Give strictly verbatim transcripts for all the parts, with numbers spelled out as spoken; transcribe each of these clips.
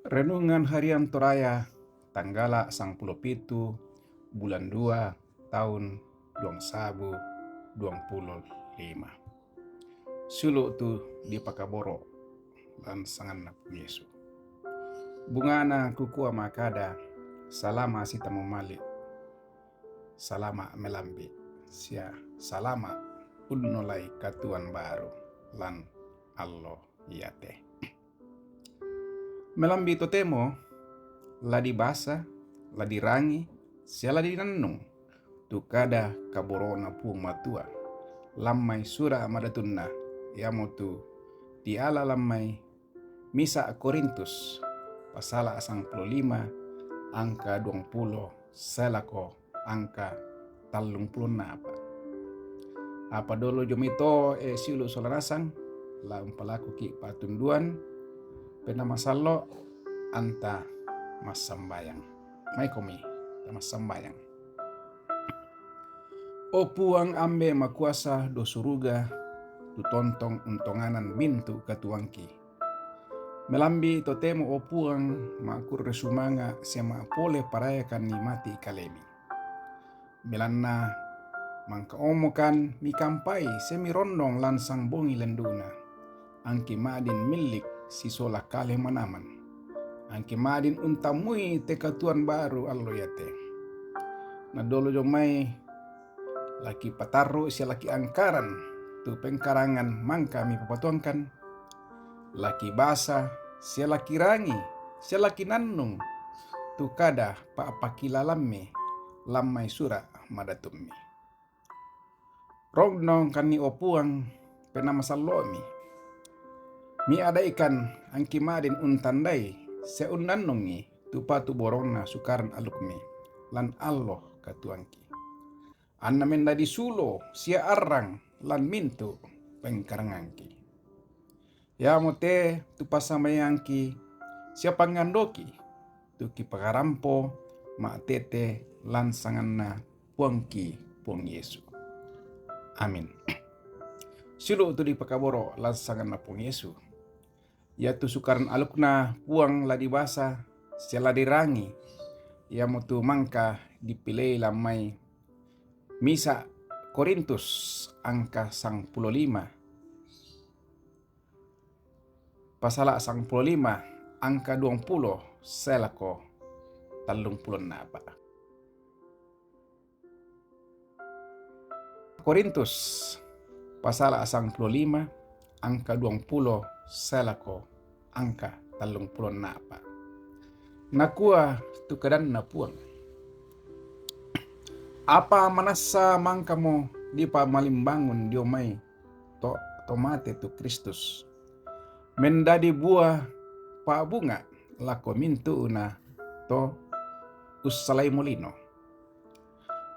Renungan Harian Toraya, tanggala sangpulo pitu, bulan dua, taun duang sabu duang pulo lima. Sulu' tu dipakaboro' lan sanganNa Puang Yesu. Bungana kukua ma'kada, salama' sitamumali', salama' melambi', sia salama' unnolai katuoan baru lan allo iate. Melambi' totemo la dibasa, la dirangi, sia la dinannung tu kada kaboro'Na Puang Matua lan mai sura' madatunna, iamotu diala lan mai misa' Korintus, pasala' sangpulo lima, angka duangpulo sae lako angka tallungpulo nnapa'. Apa dolo jomai to, e, siulu' sola nasang, la umpalakuki' pa'tunduan, Penaa Masallo', anta massambayang. Maikomi, ta massambayang. O Puang Ambe' Makuasa do suruga, tu tontong untonganan mintu' katuoangki. Melambi' totemo, o Puang, ma'kurre sumanga' sia ma'pole parayakan ni mati' kalemi. Belanna mangkaomokan mikampai sia mirondong lan sang bongi lendu'na. Angki ma'din millik sisola kale manaman. Angki ma'din untammui te katuoan baru allo iate. Na dolo jomai la kipatarru' sia la kiangkaran tu pengkarangan mangka mipapatuangkan, la kibasa sia la kirangi sia la kinannung tu kada pa'pakilalammi lan mai sura' madatummi. Rondongkanni, o Puang, Penaa Masallo'mi. Miada'ikan angki ma'din untandai sia unnannungi tu patu borongna Sukaran Alukmi lan allo katuoangki. Anna mendadi sulo sia arrang lan mintu' pengkarangangki. Iamote tu passambayangki sia pangandoki, tu kipakarampo ma'tete lan sanganNa Puangki, Puang Yesu. Amin. Siulu' tu dipakaboro' lan sanganNa Puang Yesu. Iatu Sukaran Alukna Puang la dibasa sia la dirangi, iamotu mangka dipilei lan mai misa' Korintus angka sangpulo lima, pasala' sangpulo lima, angka duangpulo sae lako tallungpulo nnapa'. Korintus, pasala' sangpulo lima, angka duangpulo sae lako angka tallungpulo nnapa'. Nakua tu kadanNa Puang, Apa manassa mangkamo dipamalimbangun dio mai to, to mate tu Kristus, mendadi buah pa'bunga' lako mintu'na to ussalaimo lino?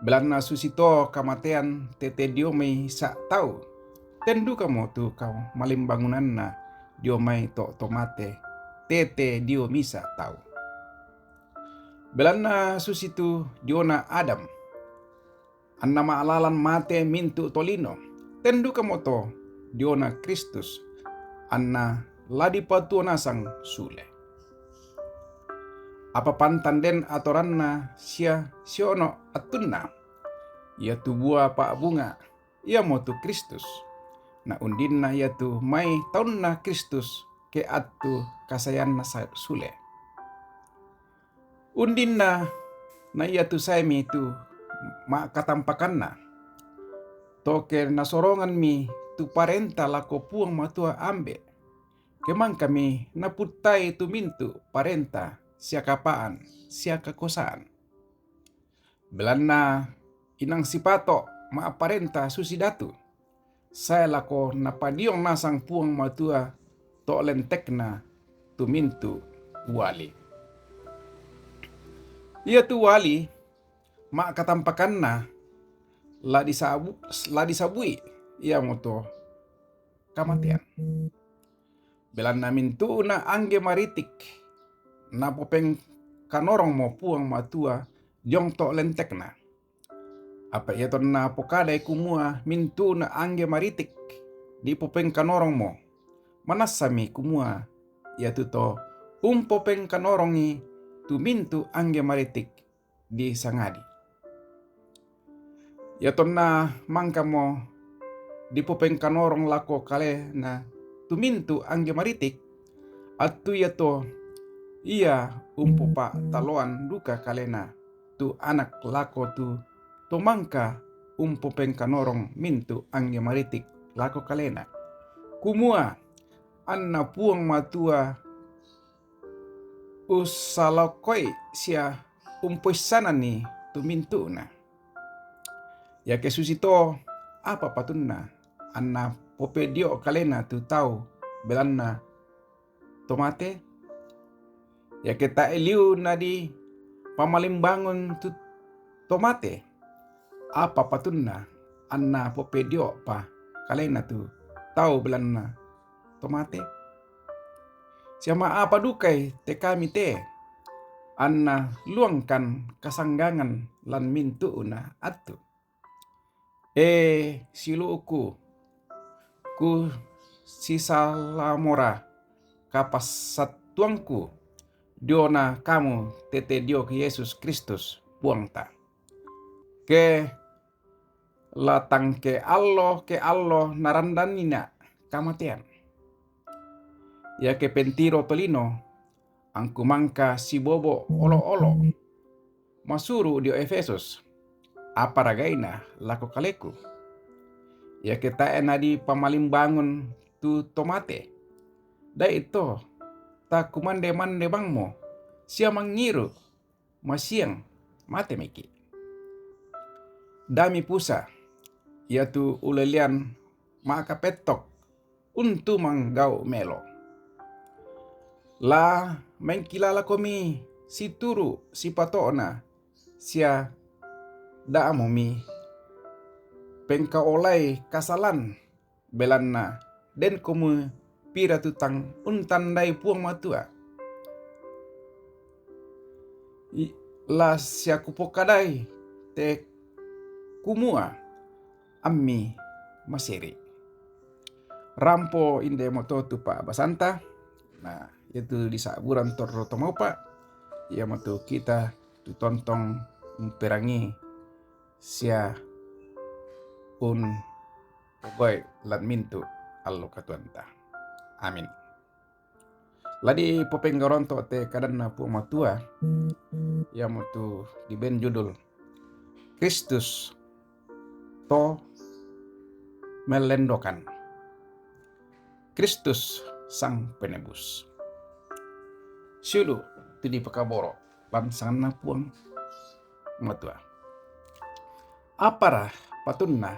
Belanna susito kamatean tete dio misa' tau, ten dukamo tu kamalimbangunanna dio mai to, to mate tete dio misa' tau. Belanna susitu diona Adam, anna ma'lalan mate mintu' tolino, ten dukamoto diona Kristus, anna la dipatuo nasang sule. Apa pantan den atoranna sia siono' attunna, iatu buah pa'bunga', iamotu Kristus. Na undinna iatu mai taunna Kristus ke attu kasaeanna sa-, sule. Undinna na iatu saemi tu ma'katampakanna, to ke nasoronganmi tu parenta lako Puang Matua Ambe', ke mangkami naputtai tu mintu' parenta sia kapaan sia kakuasaan. Belanna inang sipato' ma'parenta susi datu, sae lako napadiong nasang Puang Matua to' lentekna tu mintu' uali. Iatu uali ma'katampakanna la disabu-, la disabui, iamoto kamatean. Belanna mintu'na angge maritik, napopengkanorongmo Puang Matua diong to' lentekna. Apa iatonna pokadai kumua mintu'na angge maritik, dipopengkanorongmo, manassami kumua iatu to umpopengkanorongi tu mintu' angge maritik disangadi. Ia tonna mangkamo dipopengkanorong lako kalena tu mintu' angge maritik, attu iato ia umpopa'taloan duka kalena tu anak lako tu to mangka umpopengkanorong mintu' angge maritik lako kalena, kumua anna Puang Matua ussalokoi sia umpoissananni tu mintu'na. Iake susito, apa patunna anna popedio kalena tu tau belanna to mate? Iake tae liu nadi pamalimbangun tu to mate, apa patunna anna popedio pa kalena tu tau belanna to mate? Sia ma'apa dukai te kami te, anna luangkan kasanggangan lan mintu'na attu. E siulu'ku, kusisalamora kapassattuangku diona kamu tete dio Yesus Kristus Puangta. Ke latang ke allo ke allo narandannina' kamatean. Iake pentiro tolino, angku mangka sibobo olo-olo masuru' dio Efesus, apa ragaina lako kaleku? Iake tae nadi pamalimbangun tu to mate, da'ito takumande-mande bangmo sia mangiru' masiang mate meki'. Dami pusa, iatu ulelean ma'kapettok untu manggau' melo. La mengkilalakomi situru' sipato'na sia da'amomi pengkaolai kasalan belanna den komu pira tutang untandai Puang Matua. La sia kupokadai te kumua ammi masiri'. Rampo inde moto tu pa'basanta, na iatu di sa'buran torro tomaupa', iamotu kita tu tontong umperangi sia un pogoi lan mintu' allo katuoanta. Amin. La dipopenggaronto' te kadanna Puang Matua, iamotu diben judul Kristus to mellendokan. Kristus Sang Penebus. Siulu' tu dipakaboro' lan sanganna Puang Matua. Apara patunna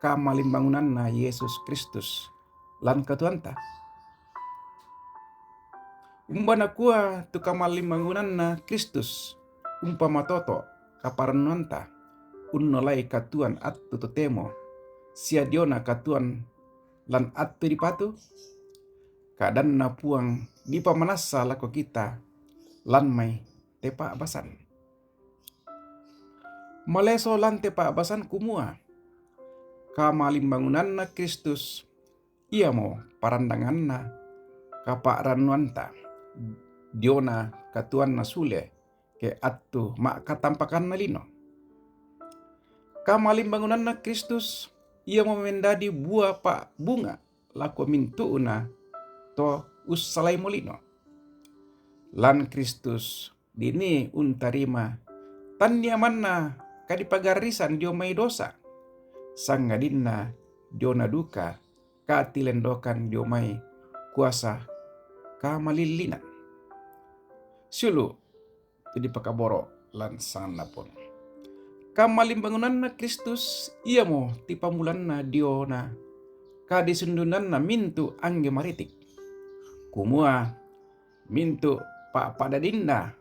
kamalimbangunanna Yesus Kristus lan katuoanta? Umba nakua tu kamalimbangunanna Kristus umpama toto' kaparannuanta unnolai katuoan attu totemo sia diona katuoan lan attu dipatu? Kadanna Puang dipamanassa lako kita lan mai te pa'basan. Maleso lan te pa'basan kumua kamalimbangunanna Kristus iamo parandanganna kapa'rannuanta diona katuoanna sule ke attu ma'katampakanna lino. Kamalimbangunanna Kristus iamo mendadi bua pa'bunga' lako mintu'na to ussalaimo lino. Lan Kristus dinii untarima tannia manna kadipagarrisan dio mai dosa, sangadinna diona duka katilendokan dio mai kuasa kamalillinan. Siulu' tu dipakaboro' lan sanganna Puang. Kamalimbangunanna Kristus iamo tipamulanna diona kadisundunanna mintu' angge maritik, kumua mintu' pa'padadinna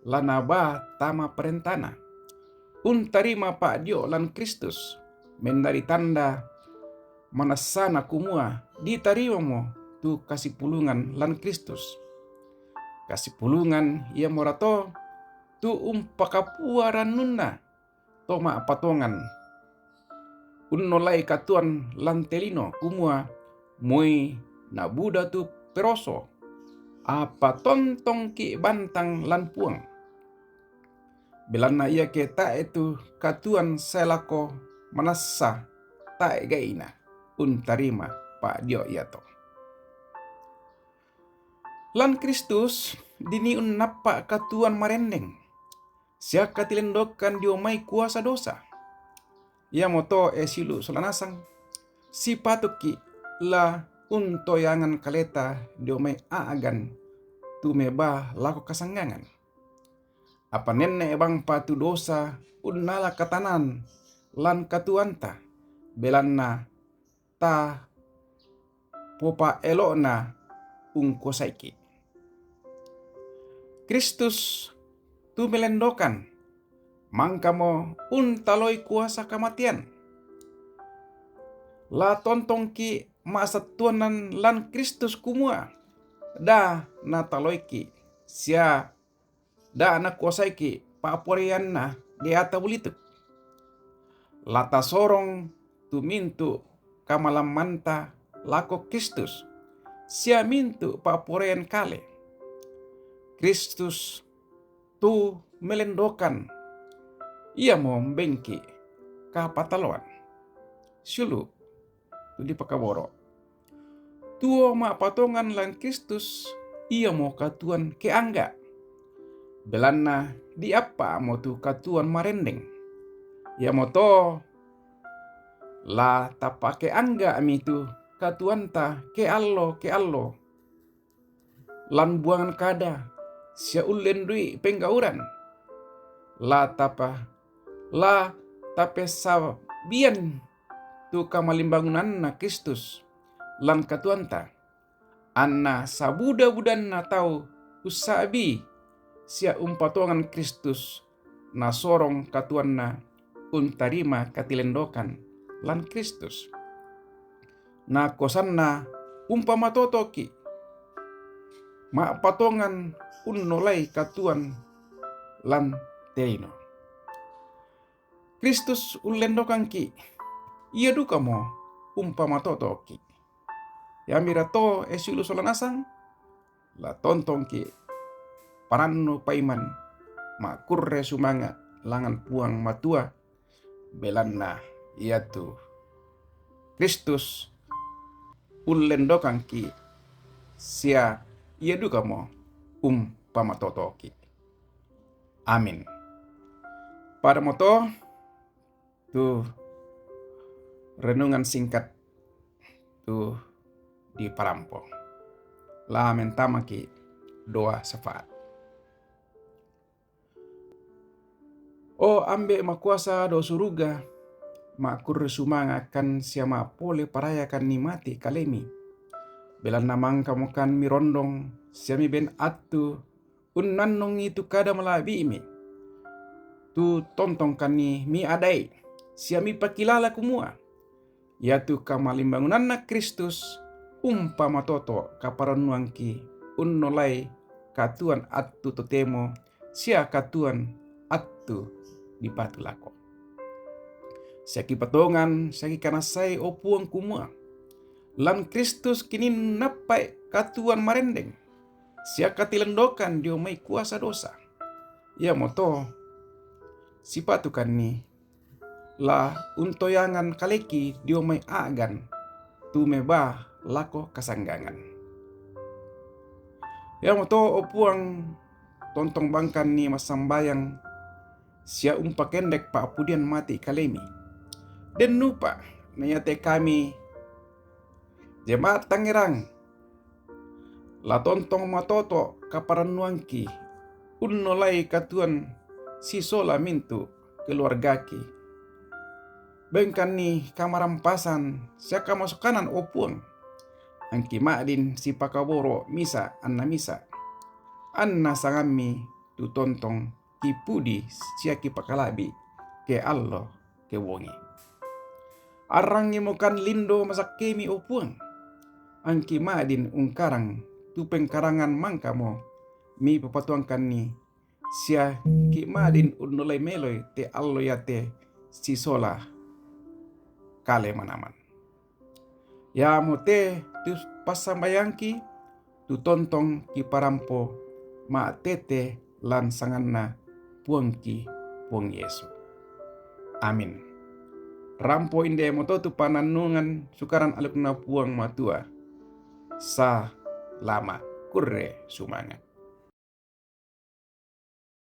la nabaa tama parentana. Untarima pa'dio' lan Kristus, mendadi tanda manassana kumua ditarimamo tu kasipulungan lan Kristus. Kasipulungan iamorato tu umpakapua rannunna to ma'patongan unnolai katuoan lan te lino, kumua moi nabuda tu peroso, apa tontongki' bantang lan Puang. Belanna iake tae' tu katuoan sae lako manassa tae' gai'na untarima pa'dio' iato. Lan Kristus dinii unnappa' katuoan marendeng, sia katilendokan dio mai kuasa dosa. Iamoto e siulu' sola nasang, sipatuki' la untoyangan kaleta dio mai a'gan tu mebaa lako kasanggangan. Apa nenne' bangpa tu dosa unnala katanan lan katuoanta, belanna ta popa'elo'na ungkuasaiki'. Kristus tu melendokan, mangkamo untaloi kuasa kamatean. La tontongki' ma'sattuannan lan Kristus kumua, da' nataloiki' sia da' nakuasaiki' pa'poraianna deata bulituk. La tasorong tu mintu' kamalammanta lako Kristus, sia mintu' pa'poraian kale. Kristus tu melendokan, iamo mbengki' kapataloan. Siulu' tu dipakaboro'. Tuo ma'patongan lan Kristus, iamo katuoan keangga'. Belanna diappa'mo tu katuoan marendeng. Iamoto la tapakeangga'mi tu katuoanta keallo-keallo lan buangan kada sia ullendui penggauran. La tapa, la tapessabian tu kamalimbangunanna Kristus lan katuoanta, anna sabuda-budanna tau ussa'bii sia umpatongan Kristus nasorong katuoanna untarima katilendokan lan Kristus. Na kuasanna umpamatotoki' ma'patongan unnolai katuoan lan te lino. Kristus ullendokangki', ia dukamo umpamatotoki'. Iamira to e siulu' sola nasang, la tontongki' parannu paiman, ma'kurre sumanga' langan Puang Matua, belanna iatu Kristus ullendokangki' sia ia dukamo umpamatotoki'. Amin. Padamo to tu renungan singkat tu diparampo. La mentamaki' doa syafaat. O Ambe' makuasa dao suruga, ma'kurre sumanga' kan sia ma'pole parayakan ni mati' kalemi. Belanna mangkamo kan mirondong sia miben attu unnannungi tu kada mala'bi'mi. Tu tontongkanni miadai sia mipakilala kumua iatu kamalimbangunanna Kristus umpamatoto' kaparannuangki' unnolai katuoan attu totemo sia katuoan attu dipatu lako. Sia kipatongan sia kikanassai, o Puang, kumua lan Kristus kininnappa'i katuoan marendeng sia katilendokan dio mai kuasa dosa. Iamoto sipatukanni la untoyangan kaleki dio mai a'gan tu mebaa lako kasanggangan. Iamoto, o Puang, tontong bangkanni massambayang sia umpakendek pa'pudian mati' kalemi. Dennupa na iate kami Jemaat Tangerang, la tontong matoto' kaparannuangki unnolai katuoan sisola mintu' keluargaki. Bengkanni kamarampasan sia kamasokanan, o Puang, angki ma'din sipakaboro' misa' anna misa', anna sangammi tu tontong kipudi sia kipakala'bi' ke allo ke bongi. Arrangimokan lindo masakkemi, o Puang, angki ma'din ungkarang tu pengkarangan mangkamo mipapatuangkanni, sia ki' ma'din unnolai meloi te allo iate sisola kale manaman. Iamote tu passambayangki, tu tontong kiparampo ma'tete lan sanganNa Puangki Puang Yesu. Amin. Rampo inde moto tu panannungan sukaran alukna Puang Matua. Salama', kurre sumangat.